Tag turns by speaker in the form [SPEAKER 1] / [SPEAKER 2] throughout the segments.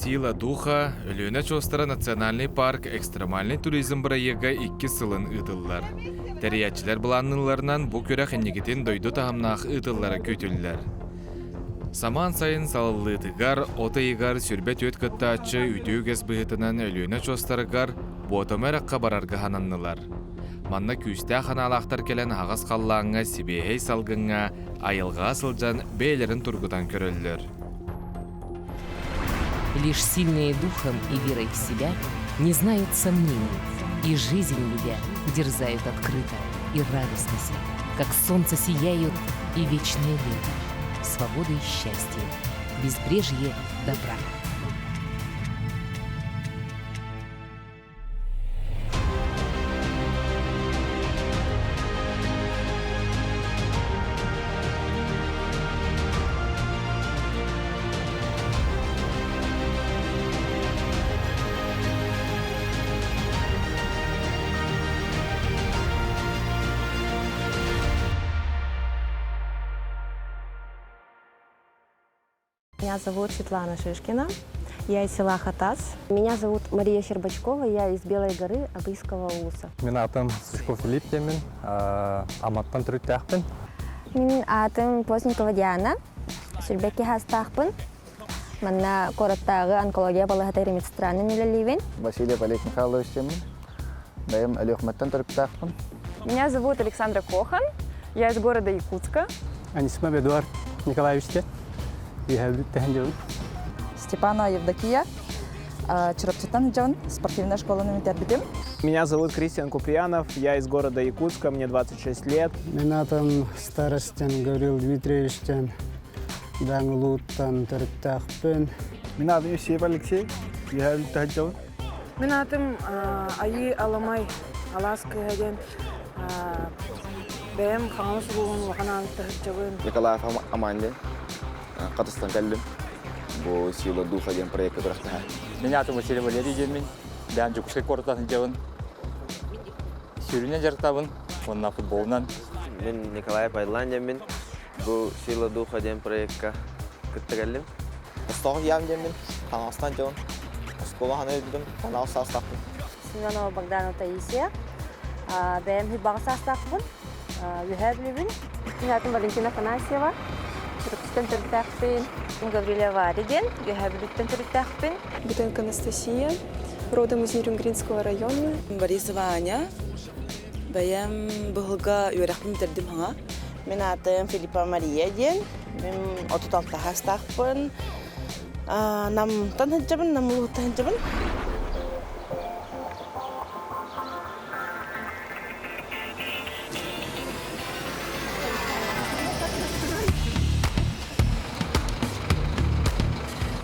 [SPEAKER 1] Сила духа Өлүөнэ очуостара национальнай парк экстремальнай туризм бырайыага иккис сылын ыытыллар. Тэрийээччилэр былаанныылларынан бу күрэх инникитин дойду таһымнаах ыытыллара күүтүллэр. Самаан сайын салаллыытыгар от ыйыгар 24 кыттааччы үтүө үгэс быһыытынан Өлүөнэ очуостарыгар Буотама үрэххэ барарга сананнылар. Манна күүстээх анаалаахтар кэлэн аһаҕас халлааҥҥа сибиэһэй салгыҥҥа айылҕаҕа сылдьан бэйэлэрин тургутан көрөллөр.
[SPEAKER 2] Лишь сильные духом и верой в себя не знают сомнений, и жизнь любя дерзают открыто и радостно, как солнце сияют и вечное лето, свобода и счастье, безбрежье добра.
[SPEAKER 3] Меня зовут Светлана Шишкина. Я из села Хатас.
[SPEAKER 4] Меня зовут Мария Щербачкова, я из Белой горы Абыйского улуса.
[SPEAKER 5] Мин аатым Сушков Филипп диэммин, Аматтан төрүттээхпин.
[SPEAKER 4] Мин аатым Постникова Диана, Сүрбэкки хаастаахпын. Манна куораттааҕы онкология балаһата медсестранан үлэлиибин.
[SPEAKER 6] Васильев Олег Михайлович диэммин. Бэйэм Өлүөхүмэттэн төрүттээхпин.
[SPEAKER 7] Меня зовут Александра Кохан, я из города Якутска.
[SPEAKER 8] Анисимов Эдуард Николаевич
[SPEAKER 9] Степанова Евдокия, Чурапчытан дьон, спортивная школаны бүтэрбитим.
[SPEAKER 10] Меня зовут Кристиан Куприянов, я из города Якутска, мне 26 лет.
[SPEAKER 11] Мин аатым Старостин Гаврил Дмитриевичтен Даңылууттан төрүттээхпин.
[SPEAKER 12] Мин аатым Евсеев Алексей, Үһээ
[SPEAKER 13] Мин аатым Айыы Аламай Алаас кыыһа диэн бэйэм Хаҥалас улууһун улахан аанытта сылдьабын.
[SPEAKER 6] Николаев Аман диэн Хатыстан кэллим. Бу Сила духа диэн проекка күрэхтэһэ.
[SPEAKER 14] Мин аатым Василий Валерий диэммин. Бэйэм Дьокуускай куораттан сылдьабын. Сүүрүнэн дьарыктабын уонна футболунан.
[SPEAKER 15] Мин Николай Пайлан диэммин. Бу Сила духа диэн проекка кытта кэллим.
[SPEAKER 16] Остоох Ян диэммин, Хаҥаластан дьон. Оскуола хана өлбүтүм, анаал саастаахпын.
[SPEAKER 4] Семенова Богдана Таисия. Бэйэм баҕа саастаахпын. Үөһээ Бүлүүбүн.
[SPEAKER 7] Мин аатым Валентина Афанасьева. Чурапчыттан төрүттээхпин. Гаврилия Варя диэн. Үөһээ Бүлүүттэн төрүттээхпин.
[SPEAKER 17] Бутенко Анастасия, родом из Нерюнгринского района.
[SPEAKER 18] Борисова Аня. Бэйэм быһылга үөрэхпин бүтэрдим хаҥа.
[SPEAKER 19] Мин аатым Филиппа Мария диэн. Мин 36 саастаахпын. Намтан сылдьабын, Нам улууһуттан сылдьабын.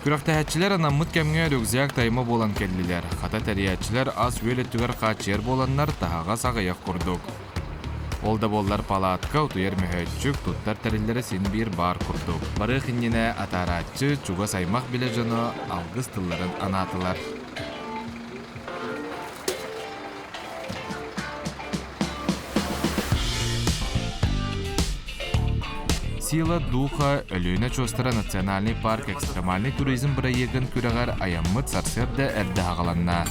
[SPEAKER 1] Күрэхтэһээччилэр анаммыт кэмҥэ рюкзак тайма буолан кэллилэр. Хата тэрийээччилэр ас-үөл өттүгэр хааччыйар буоланнар таһаҕас аҕыйах курдук. Ол да буоллар палатка, утуйар мөһөөччүк, туттар тэриллэрэ син биир баар курдук. Барыах иннинэ атаарааччы, чугас аймах билэ дьоно алгыс тылларын анаатылар. Сила духа Өлүөнэ очуостара национальный парк экстремальный туризм бырайыагын күрэҕэр айаммыт сарсыарда эрдэ аҕаланна.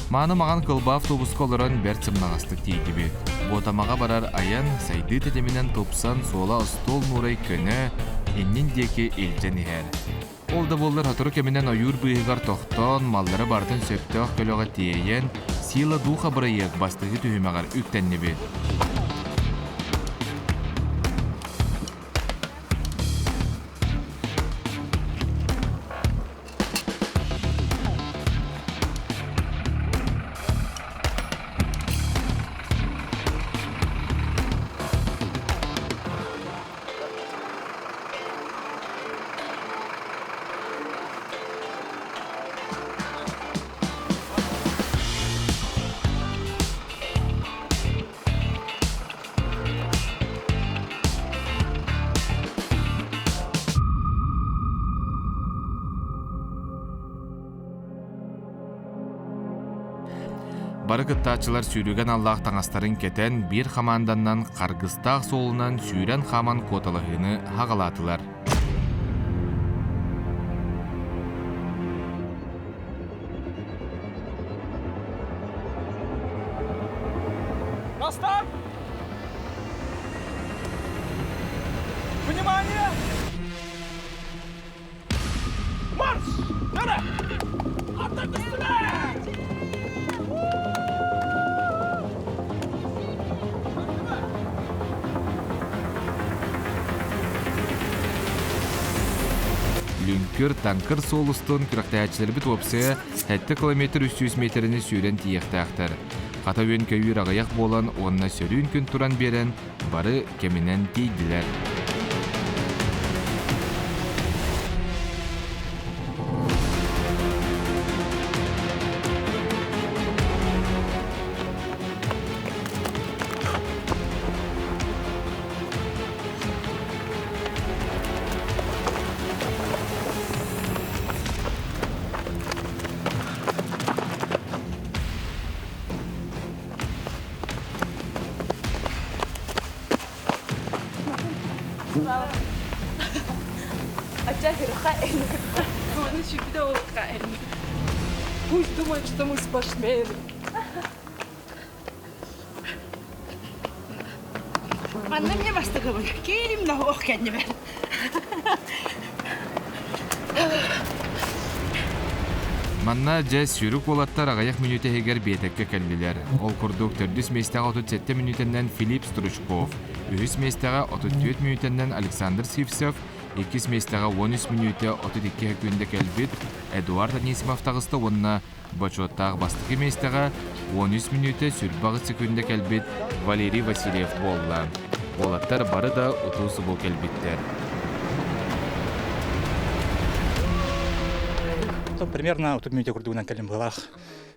[SPEAKER 1] Мааны маҕан кылба автобуска олорон бэрт сымнаҕастык тиийдибит. Буотамаҕа барар айан сайдыы тэтиминэн тупсан суола остуол нуурай көнө, иннин диэки илдьэн иһэр. Ол да буоллар сотору кэминэн ойуур быыһыгар тохтоон, маллары барытын сөптөөх көлөҕө тиэйэн, Сила духа бырайыак бастакы түһүмэҕэр үктэннибит. Бары кыттааччылар сүүрүгэн аллаах таҥастарын кэтэн, биир хамаанданнан харгыстаах суолунан сүүрэн-хааман куоталаһыыны хаҕалаатылар.
[SPEAKER 20] На старт! Внимание! Марш! Нара! Аттар түстүлэр!
[SPEAKER 1] Лүҥкүр, таҥкыр суол устун күрэхтэһээччилэрбит уопсайа 7 километр 300 миэтэрэни сүүрэн тиийиэхтээхтэр. Хата үөн-көйүүр аҕыйах буолан уонна сөрүүн күн туран биэрэн бары кэминэн тиийдилэр.
[SPEAKER 21] Пусть думают, что мы спортсмены.
[SPEAKER 19] Манна мне бастакыбын. Киирим да ох кэннибэр.
[SPEAKER 1] Манна дьэ сүүрүк уолаттар аҕыйах мүнүүтэ иһигэр биэтэккэ кэллилэр. Ол курдук төрдүс миэстэҕэ 37 мүнүүтэннэн Филипп Стручков, үһүс миэстэҕэ 34 мүнүүтэннэн Александр Сивцев, иккис миэстэҕэ 13 мүнүүтэ 32 секүндэ кэлбит Эдуард Анисимов таҕыста уонна Бочуоттаах бастакы миэстэҕэ 13 мүнүүтэ 28 секүндэ кэлбит Валерий Васильев буолла. Уолаттар бары да утуу-субуу кэлбиттэр.
[SPEAKER 14] Примерно 30 мүнүүтэ курдугунан кэлин быһалаах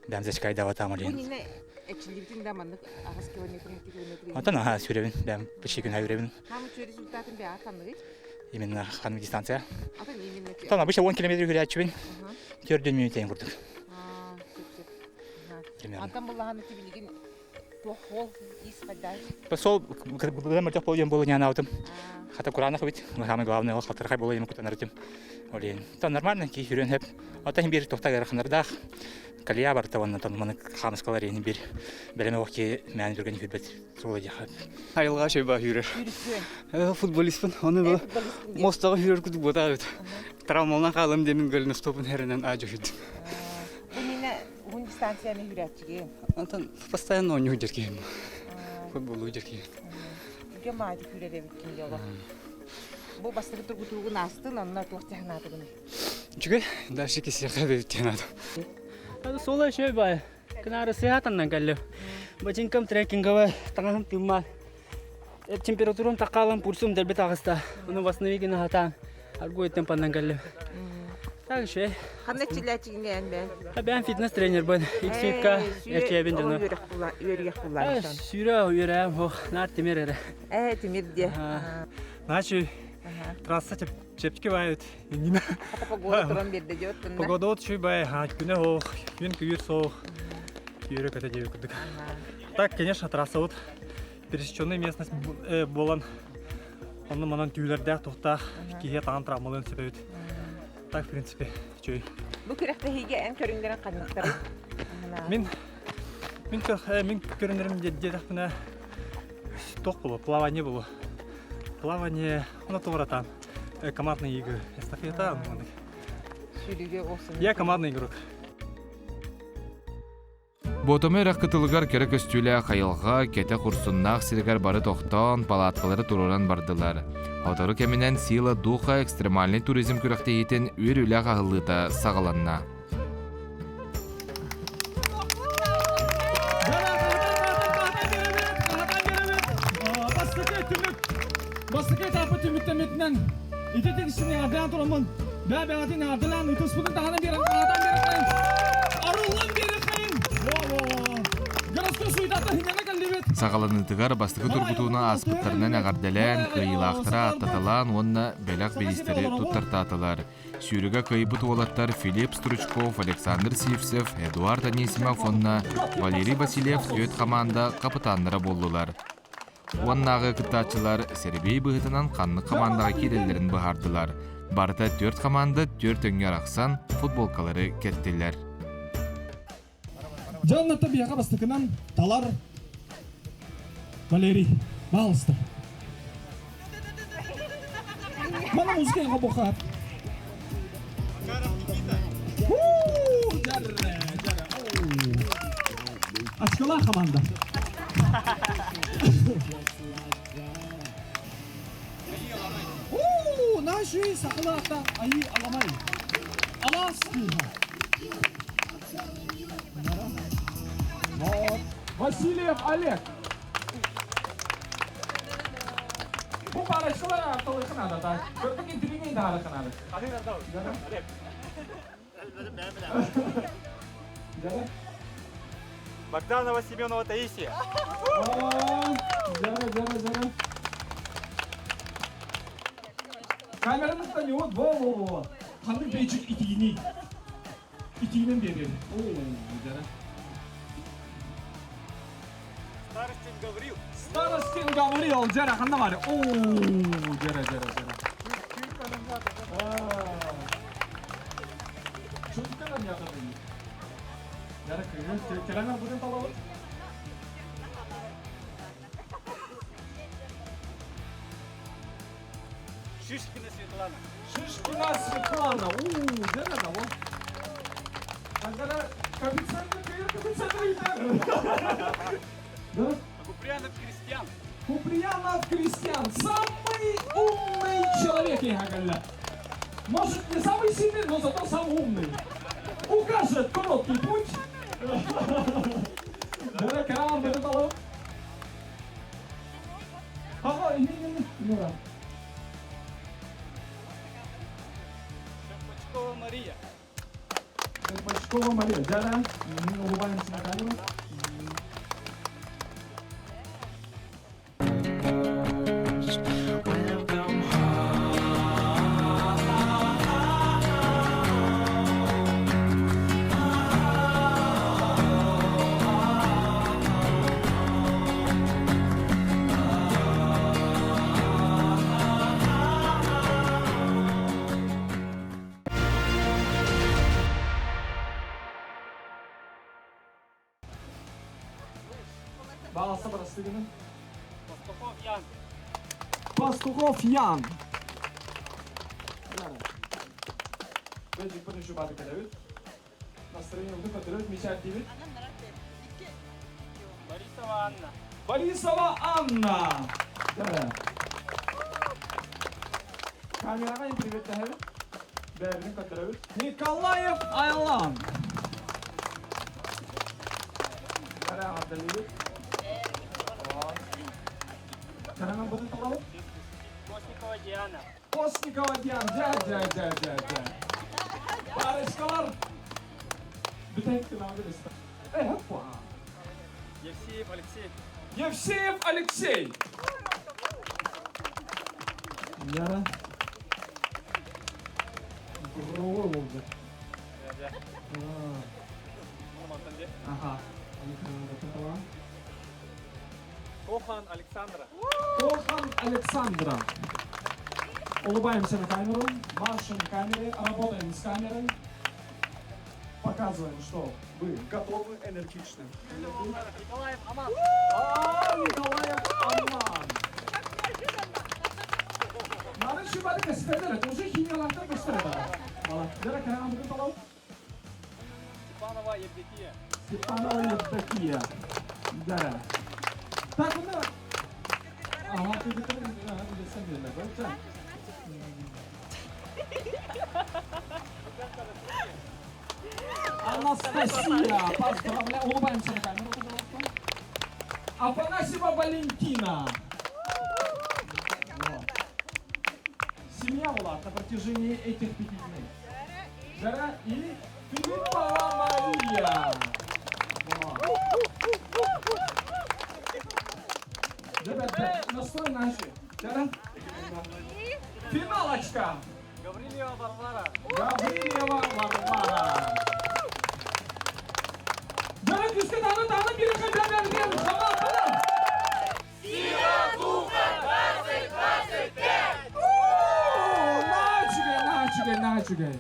[SPEAKER 14] бэм зачкайдабатаам олин.
[SPEAKER 13] Эчилибитин да маннык аҕыс километр, 2 километр.
[SPEAKER 14] Онтон аха сүрэбин, бэм почти күн үребин.
[SPEAKER 13] Хаамы результатын бэҕэ ханныгый?
[SPEAKER 14] Именно ханнык дистанция? Там обычно 10 километр үрээччибин. Төрдүн мүнүүтэ курдук.
[SPEAKER 13] Примерно. Антон буллахан ити билигин туох хол ис хайдай?
[SPEAKER 14] Сол кыргыдан мөлтөх болуйан болуйан аутым. Хата кураанах бит. Самое главное, ол хатырхай болуйан кутанарытым. Олен. Там нормально ки хүрен хеп. Ата хим бир тохта гараханардах. Калия барта онна тон маны хамыскалар ени бир. Белеме оки мән жүрген хүрбет суола дьаха.
[SPEAKER 8] Айылҕа шөйба хүрэр. Футболистпын. Оны бу мостаҕа хүрэр кудук буотаа бит. Травмалынан хаалым диэмин голеностопун хэринэн аажа хүрдүм.
[SPEAKER 13] Бу мине уһун дистанцияны хүрээччиги.
[SPEAKER 8] Антон постоянно оонньуу дьэркиһим. Футболу дьэркиһим.
[SPEAKER 13] Үгэ маайды хүрэр эбиккин дьоло. Бу бастакы тургутуугун аастын, онно туох дьаһанаатыгын?
[SPEAKER 8] Үчүгэй, дальше кисиэхэ эбит диэн аатым.
[SPEAKER 22] Соло үчүгэй бай. Кынаары сыһаатаннан кэллим. Бачыҥкам трекинговай таҥаһым тыыммаан. Температурам такаалан пульсум дэлби таҕыста. Ону восстановить гына сатаан аргу өттөн паннан кэллим. Так үчүгэй.
[SPEAKER 13] Ханна чилээчигиҥэ эн бэйэн?
[SPEAKER 22] Бэйэм фитнес-тренербын. Икс-фитка эрчийэбин дьону.
[SPEAKER 13] Үөрүйэх буллаан.
[SPEAKER 22] Сүүрэ үөрээм ох, наар тимир эрэ.
[SPEAKER 13] Ээ, тимир диэ.
[SPEAKER 23] Начи трасса чэпчэки баайыт иннинэ.
[SPEAKER 13] Хата погода туран биэрдэ дии оттунна.
[SPEAKER 23] Погода от үчүгэй баай, күнэ суох, күн күйүр суох, күйүрэ көтө диэбит курдук. Так, конечно, трасса вот пересеченная местность буолан, онно манан түүлэрдээх тухтаах киһи таҥан травмалыан сөп эбит. Так, в принципе, үчүгэй.
[SPEAKER 13] Бу күрэхтэһиигэ эн көрүҥнэрин ханныктарый?
[SPEAKER 23] Мин мин мин көрүҥнэрим диэтэхпинэ туох буолуо, плавание буолуо. Плавание, ону туоратаан командные игры. Эстафета, Я командный игрок.
[SPEAKER 1] Буотама үрэх кытылыгар кэрэ көстүүлээх айылҕа кэтэх урсуннаах сиригэр бары тохтоон, палаткалары туруоран бардылар. Сотору кэминэн Сила Духа экстремальный туризм күрэхтэһиитин үөрүүлээх аһыллыыта саҕаланна.
[SPEAKER 20] Бастакы түмүк, бастакы этапы түмүктэммитинэн ити тиксини ардаан тураммын бээ-бэҕэтин ардылаан ытыспытын таһынан биэрэн хаатан биэрэххайын арыллан биэрэххайын городской суетата хиннана кэллибит
[SPEAKER 1] Саҕаланыытыгар бастакы тургутууну ааспыттарынан эҕэрдэлээн, кыайыылаахтара ааттаталаан уонна бэлэх бириистэри туттартаатылар. Сүүрүгэ кыайбыт уолаттар Филипп Стручков, Александр Сивцев, Эдуард Анисимов уонна Валерий Васильев түөрт хамаанда хапытааннара буоллулар. Уоннааҕы кыттааччылар сэрэбиэй быһыытынан ханнык хамаандаҕа киирэллэрин быһаардылар. Барыта түөрт хамаанда түөрт өҥҥө арахсан футболкалары кэттилэр.
[SPEAKER 20] Дьоннотто биһиэхэ бастакынан талар. Валерий, пожалуйста. Мана музыка бохат. Очколаах команда. Уу, наши сахалаата айыы аламай. Алаас кыыһа. Васильев Олег. Бу парочкалар арталыхын ада. Көрдүк интриги даалыхын ада.
[SPEAKER 14] Олег. Богданова Семенова Таисия.
[SPEAKER 20] Жара, жара, жара. Камераны станет, во, во, во. Ханнык бейчик итигини. Итигинен берер. О, жара.
[SPEAKER 23] Старостин Гаврил.
[SPEAKER 20] Старостин Гаврил, жара, ханна бар. О, жара, жара, жара. Чүнкәлән ятады. Жара, көләнәр бүтән талабы.
[SPEAKER 8] Шишкина Светлана.
[SPEAKER 20] Шишкина Светлана. У, жара да, вот. Аңгара коэффициентті көйір, коэффициентті Да?
[SPEAKER 8] Куприянов Кристиан.
[SPEAKER 20] Куприянов Кристиан. Самый умный человек, я говорю. Может, не самый сильный, но зато самый умный. Укажет короткий путь. Да, крам, это было. Ага, не, не, не, ну да.
[SPEAKER 8] Шепачкова Мария.
[SPEAKER 20] Шепачкова Мария. Да, да. Улыбаемся на камеру. Баласы барастыгының.
[SPEAKER 8] Пастухов Ян.
[SPEAKER 20] Пастухов Ян. Бэджик бірінші бады кәләбіт. Настроение ұлды көтөрөт, мечать дейбіт.
[SPEAKER 8] Борисова Анна.
[SPEAKER 20] Борисова Анна. Да. Камераға привет тәһәбіт. Бәрінің көтөрөбүт. Николаев Айлан. Бәрі ағадалыбыт. Караман бұны талабы?
[SPEAKER 8] Постникова Диана.
[SPEAKER 20] Постникова Диана. Жа, жа, жа, жа, жа. Барышкалар. Бүтәйік финалды Эй, хоппа.
[SPEAKER 8] Евсеев Алексей.
[SPEAKER 20] Евсеев Алексей. Яра. Грой болды. Ага.
[SPEAKER 23] Кохан Александра.
[SPEAKER 20] Кохан Александра. Улыбаемся на камеру, машем камерой, работаем с камерой. Показываем, что вы готовы, энергичны.
[SPEAKER 8] Николаев Аман.
[SPEAKER 20] А, Николаев Аман. Надо еще бады костер, это уже химиялактар костер. Дара карам бүгін талау.
[SPEAKER 8] Степанова Евдокия.
[SPEAKER 20] Степанова Евдокия. Да. Так, ну, Ага, ты где-то, Анастасия, поздравляю. Улыбаемся на камеру, пожалуйста. Афанасьева Валентина. Вот. Семья была на протяжении этих 5 дней. Жара и Филиппова Мария. Вот. Ребята, настрой наши. Жара. Финалочка.
[SPEAKER 8] Гаврилева Варвара.
[SPEAKER 20] Гаврилева Варвара. Жара күске таны таны бері қабер командалар.
[SPEAKER 2] Сила духа 2025!
[SPEAKER 20] Начигай, начигай, начигай.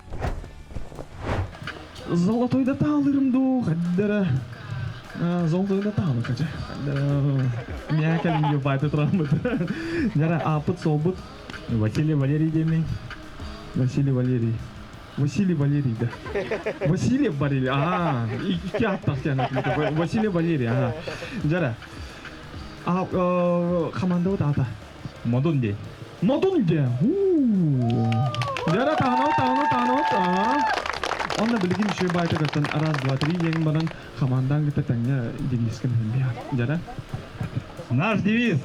[SPEAKER 20] Золотой да таалырым ду, хаддара. Золотойда таалы кача. Мя кэлин байды тураммыт. Жара апыт солбут.
[SPEAKER 3] Василий Валерий диэмин.
[SPEAKER 20] Василий Валерий. Василий Валерий, да. Василий Валерий, а, икки аттах диэн Василий Валерий, ага. Жара. А, команда вот ата.
[SPEAKER 3] Модун дии.
[SPEAKER 20] Модун дии. Жара таанот, таанот, таанот, а. Онно билигин үчүгэй баайта көстөн раз, два, три диэн баран хамаандаан кытта тэҥҥэ девизкэ миһин Жара.
[SPEAKER 3] Наш девиз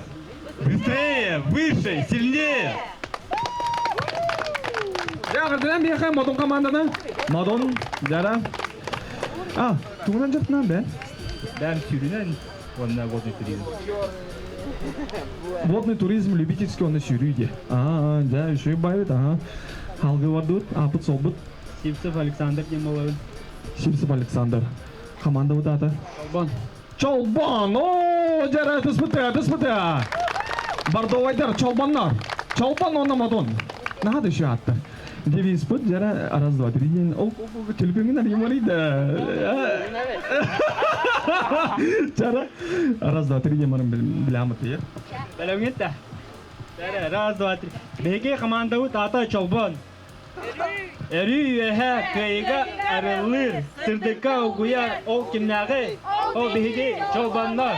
[SPEAKER 3] Быстрее, выше, сильнее!
[SPEAKER 20] Эҕэрдэлээн биһиэхэ Модун команданы. Модун, Жара. А, тугунан дьарыктанан бэн?
[SPEAKER 3] Бэм сүүрүүнэн уонна водный туризм.
[SPEAKER 20] Водный туризм любительский онно сүүрүү дии. Аа, дьэ, үчүгэй баайбыт, аха. Халгы бардыбыт, аапыт солбут.
[SPEAKER 22] Сивцев Александр диэн буолабын.
[SPEAKER 20] Сивцев Александр. Командабыт аата?
[SPEAKER 22] Чолбон.
[SPEAKER 20] Чолбон! Оо, дьэ, тыспыты, тыспыты! Бордовайдар, чолбоннор! Чолбон уонна Модун. Наһаа да үчүгэй ааттар. Девизпыт дьэрэ раз, два, три диэн ол төлөпүөҥҥүн арыймарый да. Чара раз, два, три диэн баран билээммит ийэ.
[SPEAKER 22] Бэлэмҥит да? Раз, два, три. Биһиги командабыт аата Чолбон. Өрүү үөһэ кыайыыга арыллыыр, сырдыкка угуйар ол кимнээҕий? Ол биһиги Чолбоннор.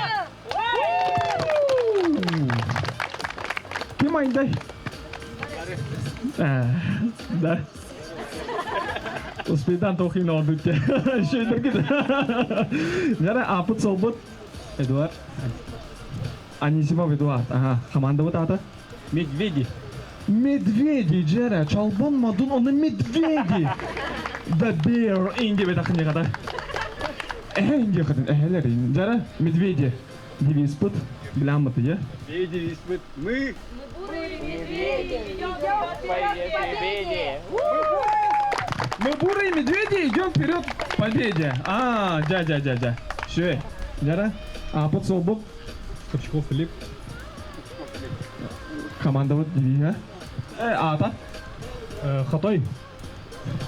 [SPEAKER 20] Ким айдай? Да. Успейдан тохин ордукте. Шөйдөргүт. Жара апыт солбут.
[SPEAKER 3] Эдуард.
[SPEAKER 20] Анисимов Эдуард. Ага. Командабыт аата?
[SPEAKER 3] Медведи.
[SPEAKER 20] Медведи, дьэрэ, Чолбон Модун ону медведи. The bear инди бетахнигата. Эһэ инди хатын эһэлэр дьэрэ медведи. Девизпыт биляммыт иә.
[SPEAKER 3] Девизпыт мы.
[SPEAKER 2] Победе!
[SPEAKER 20] Мы бурые медведи идем вперед к победе. А, дя, дя, дя, дя. Все. Дяра. А, под солбук.
[SPEAKER 3] Стручков Филипп.
[SPEAKER 20] Командабыт девиһэ. Э, аата?
[SPEAKER 3] Хотой.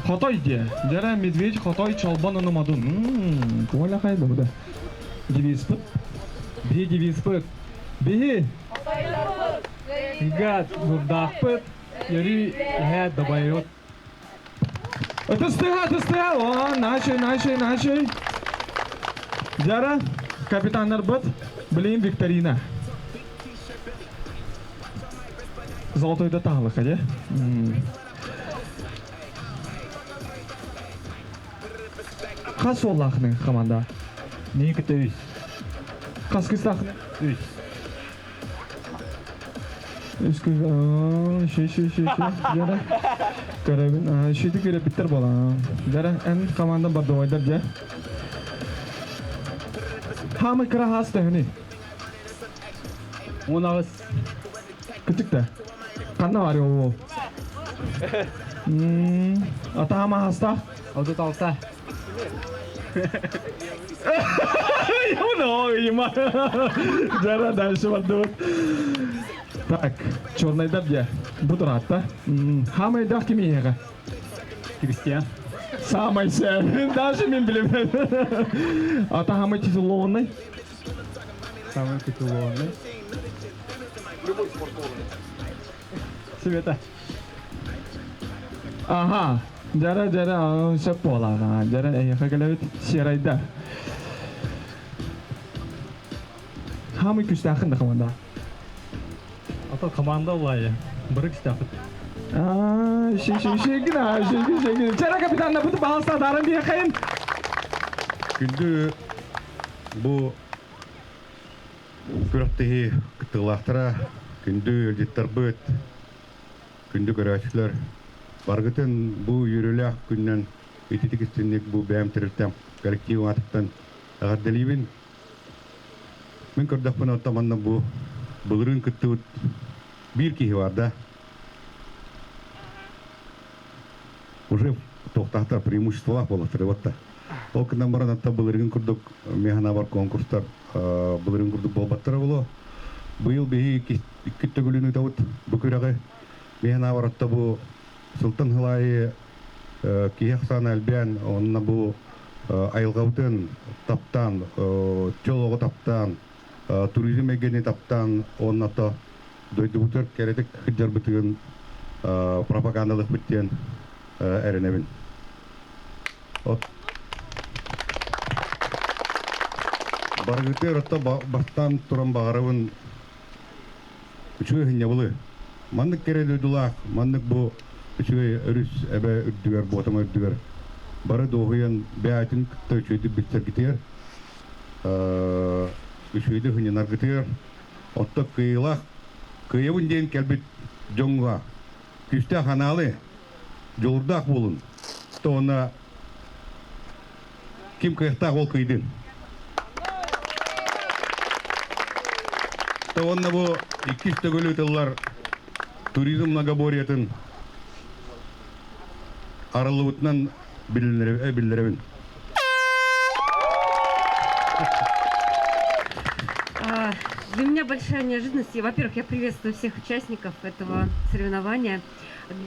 [SPEAKER 20] Хотой диэ. Дьэрэ медведь, хотой, чолбон онумадун. Коля хайда буда. Девизпыт.
[SPEAKER 3] Биһи девизпыт. Биһи. Гад, бурдаахпыт, өрүү эһэ дабайыт.
[SPEAKER 20] Ытыстыга, ытыстыга! О, начай, начай, начай. Дьара, капитаннарбыт, билигин викторина. Золотойда таһылыка дьэ. Хас уоллаахны команда?
[SPEAKER 3] Мин кытта үс.
[SPEAKER 20] Хас кыстаахны?
[SPEAKER 3] Үс.
[SPEAKER 20] Үс кыз, ши ши ши ши. Дьара. Көрөбүн. Шити көрөпүттэр буолан. Дьара, эн команда бордовойдар дьэ. Хаамый кыра хаас төһөнүй?
[SPEAKER 22] 18.
[SPEAKER 20] Кычык да. Ханна бар ол? Ата хаама хастаах?
[SPEAKER 22] 36.
[SPEAKER 20] Ну, има. Жара дальше бардыбыт. Так, чернайдар дьэ. Бу тураатта. Хаамайдаах ким иһиэҕэ?
[SPEAKER 3] Кристиан.
[SPEAKER 20] Самай сэ. Даже мин билемин. Ата хамай титулованный?
[SPEAKER 3] Самый титулованный.
[SPEAKER 6] Любой спорт
[SPEAKER 3] Света.
[SPEAKER 20] Ага. Жара жара сөп буолаҕа. Жара эйиэхэ кэлэбит серайда. Хамый күстээхин да команда.
[SPEAKER 23] Ата команда улайы. Бырык истәхит.
[SPEAKER 20] Аа, ши ши ши гына, ши ши ши. Жара капитанна буту балста даран биэхэйин.
[SPEAKER 5] Күндү бу күрэхтэһии кыттыылаахтара, күндү ыалдьыттарбыт, күндү көрөөччүлэр, баргытын бу үөрүүлээх күннэн ититик истинник бу бэйэм тэрилтэм коллектив аатыттан эҕэрдэлиибин. Мин көрдөхпүнэ оттон манна бу былырыын кыттыбыт биир киһи бар да. Уже туохтаахтар преимуществолаах буоллахтар вот Ол гынан баран атта былырыын курдук механабар конкурстар былырыын курдук буолбаттара буолуо. Быйыл биһи икки төгүлүн ыытабыт бу күрэҕи. Механабар атта бу сылтан сыл аайы киһи ахсаана элбээн, онно бу Айылҕабытын таптаан, чөл оҕо таптаан, туризм эйгэни таптаан уонна то дойдубутугар кэрэтик сылдьарбытыгын пропагандалыахпыт диэн эрэнэбин. Барыгытыгар отто бастаан туран баҕарабын үчүгэй сынньабылы. Маннык кэрэ дойдулаах, маннык бу үчүгэй өрүс эбэ үрдүгэр, Буотама үрдүгэр бары дуоһуйан бэйэтин кытта үчүгэйдик билсэргитигэр, үчүгэйдик сынньанаргытыгар, отто кыайыылаах кыайабын диэн кэлбит дьоҥҥо күүстээх анаалы, дьулурдаах буолун. То уонна ким кыахтаах ол кыйдын. То уонна бу иккис төгүл ыытыллар туризм многоборьетын арыллыбытынан биллэрэбин.
[SPEAKER 9] Для меня большая неожиданность. Во-первых, я приветствую всех участников этого соревнования.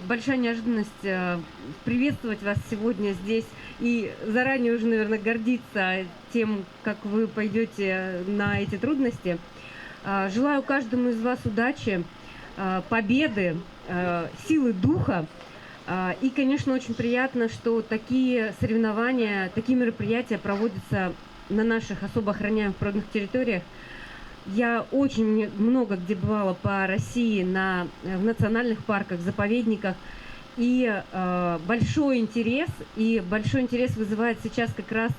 [SPEAKER 9] Большая неожиданность приветствовать вас сегодня здесь и заранее уже, наверное, гордиться тем, как вы пойдете на эти трудности. Желаю каждому из вас удачи, победы, силы духа. И, конечно, очень приятно, что такие соревнования, такие мероприятия проводятся на наших особо охраняемых природных территориях. Я очень много где бывала по России в национальных парках, заповедниках. И большой интерес вызывает сейчас как раз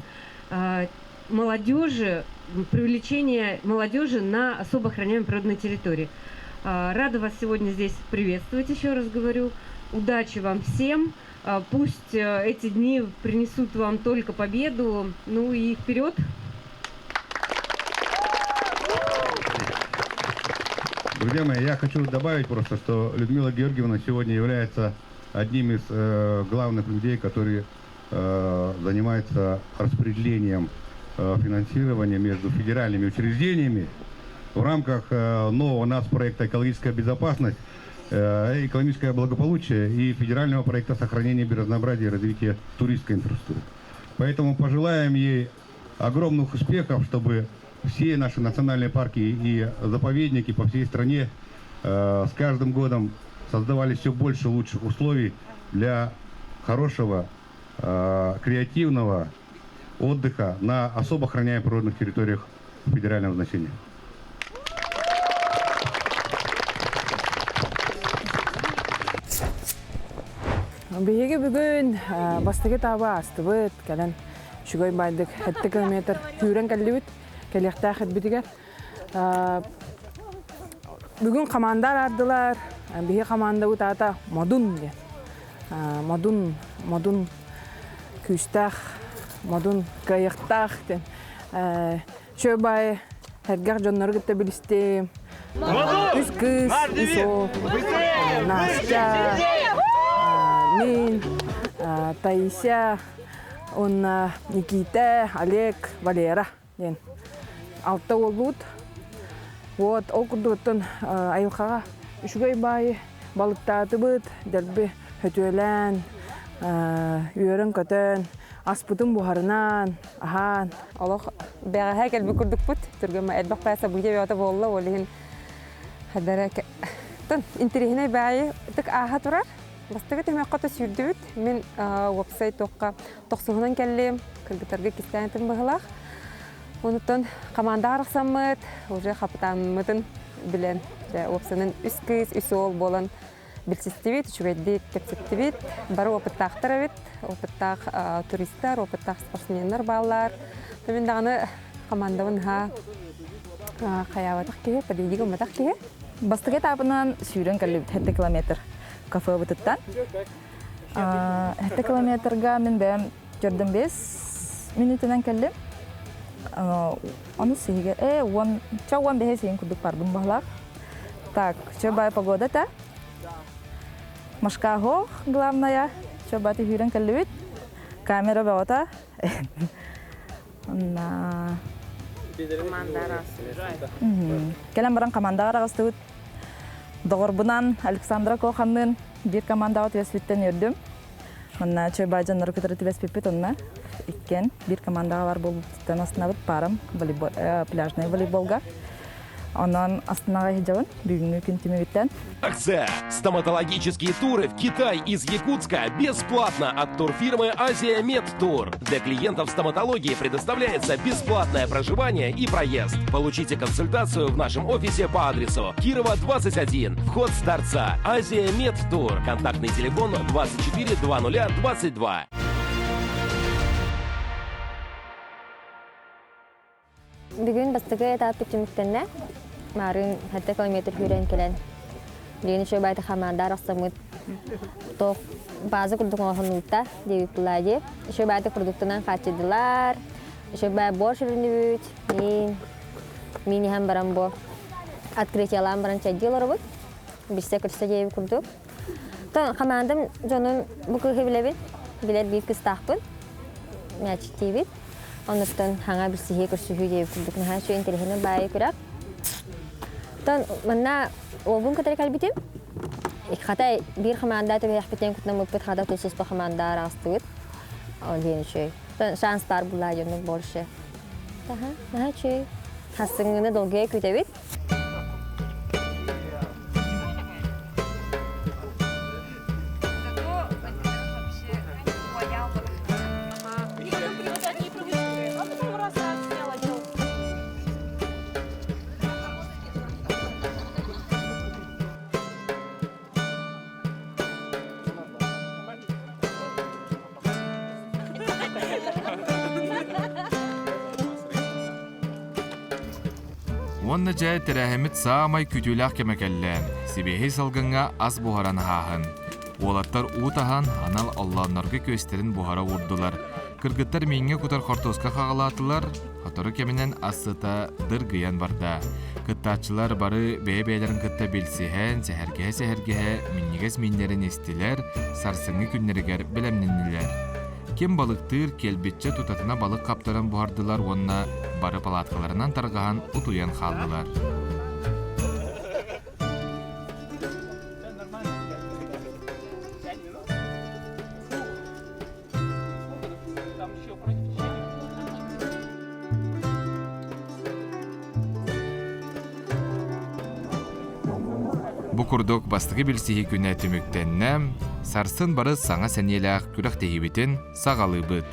[SPEAKER 9] молодежи, привлечение молодежи на особо охраняемой природной территории. Рада вас сегодня здесь приветствовать, еще раз говорю. Удачи вам всем. Пусть эти дни принесут вам только победу. Ну и вперед!
[SPEAKER 5] Друзья мои, я хочу добавить просто, что Людмила Георгиевна сегодня является одним из главных людей, которые занимаются распределением финансирования между федеральными учреждениями в рамках нового нацпроекта «Экологическая безопасность», экономическое благополучие и федерального проекта сохранения биоразнообразия и развития туристской инфраструктуры. Поэтому пожелаем ей огромных успехов, чтобы все наши национальные парки и заповедники по всей стране с каждым годом создавали все больше лучших условий для хорошего, креативного отдыха на особо охраняемых природных территориях федерального значения.
[SPEAKER 10] Биһиги бүгүн бастакы этабы аастыбыт, кэлэн үчүгэй байдык 7 километр күүрэн кэллибит, кэлиэхтээх этбитигэр. Бүгүн команда араардылар, биһи командабыт аата Модун диэн. Модун, Модун күүстээх, Модун кыайыахтаах диэн. Үчүгэй баайы сэргэх дьоннору кытта билистим. Үс кыыс, үс уол, Настя, мин, Таисия, уонна Никита, Олег, Валера диэн алта уолбут. Вот ол курдуктан айылҕаҕа үчүгэй баайы балыктаатыбыт, дэлби хөтүөлээн, үөрэн-көтөн, аспытын буһарынан, аһаан.
[SPEAKER 7] Олох бэҕэһээ кэлбит курдукпут. Түргэн элбэх баа событие бөҕөтө буолла, ол иһин хадара тон интэриэһинэй баайы ытык ааһа турар. Бастакы түһүмэххэ то сүүрдүбүт. Мин уопсай туохха тохсуһунан кэллим, кыргыттарга иккистээн быһылаах. Онуттан командаҕа арахсаммыт, уже хапытааммытын билэн, уопсанын үс кыыс, үс уол буолан билсистибит, үчүгэйдик кэпсэттибит. Бары опыттаахтар эбит, опыттаах туристар, опыттаах спортсменнар бааллар. Мин даҕаны командабын наһаа хайаабатах киһи, победик ылбатах киһи.
[SPEAKER 11] Бастакы этапынан сүүрэн кэллибит 7 километр кафебытыттан. 7 километрга мин бэйэм төрдүн 5 минутунан кэллим. Ону сиһигэ уон ча 15 сиһин курдук бардым баһылаах. Так, чө бай погода та. Машкаһо главная. Чө баты хүрен кэллибит. Камера бөҕөтө. Онна Кэлэн баран командаҕа араҕыстыбыт. Доҕорбунан Александра Коханныын биир командаҕа түбэспиттэн үөрдүм. Манна чөй баай дьоннору кытары түбэспиппит онно. Иккиэн биир командаҕа бар буолбуттан астынабыт парам волейбол, пляжнай волейболга. Онон астынаҕа иһдьэбин бүгүҥҥү күн түмүгүттэн.
[SPEAKER 12] Акция «Стоматологические туры в Китай из Якутска бесплатно от турфирмы «Азия Мед Тур». Для клиентов стоматологии предоставляется бесплатное проживание и проезд. Получите консультацию в нашем офисе по адресу Кирова, 21, вход с торца. «Азия Мед Тур». Контактный телефон 24 00 22.
[SPEAKER 4] Бүгүн бастакы этаппыт түмүктэннэ. Маарыын 7 километр сүүрэн кэлэн, билигин үчүгэй баайта хамаанда арахсаммыт туох база курдук оҥоһуннубута диэбит Пелагия. Үчүгэй баайта продуктунан хааччыйдылар. Үчүгэй баай борщ үрүнүбүт. Миин, миин иһэн баран бу открытиелаан баран чэйдии олоробут. Билсэ көрсө диэбит курдук. Оттон хамаандам дьонун бу кыыһы билэбин. Билэр биир кыыстаахпын. Мячиктиибит. Оннуттан хаҥа билсиһии көрсүһүү диэбит курдук наһаа үчүгэй интэриэһинэй баайы күрэх. Оттон манна уолбун кытары кэлбитим. Хата биир хамаанда түбэһиэхпитин кутунаммыппыт хата тус-туспа хамаанда араҕастыбыт. Ол диэн үчүгэй. Оттон шанс баар булаа дьоннук больше. Таха, наһаа үчүгэй. Хассыҥҥыны долгуйа күүтэбит.
[SPEAKER 1] Уонна дьэ тэрээһиммит саамай күүтүүлээх кэмэ кэллэ. Сибиэһэй салгыҥҥа ас буһаран аһааһын. Уолаттар уу таһан, анал оллооннорго күөстэрин буһара уурдулар. Кыргыттар мииҥҥэ кутар хортуоска хаҕалаатылар, сотору кэминэн ас сыта дыргыйан барда. Кыттааччылар бары бэйэ-бэйэлэрин кытта билсиһэн, сэһэргэһэ-сэһэргэһэ минньигэс мииннэрин истилэр, сарсыҥҥы күннэригэр бэлэмнэннилэр. Ким балыктыыр, кэлбиччэ тутатына балык хаптаран буһардылар уонна бары палаткаларынан тарҕаһан утуйан хааллылар. Бу курдук бастакы билсиһии күнэ түмүктэннэ, сарсын бары саҥа сэниэлээх күрэхтэһиибитин саҕалыыбыт.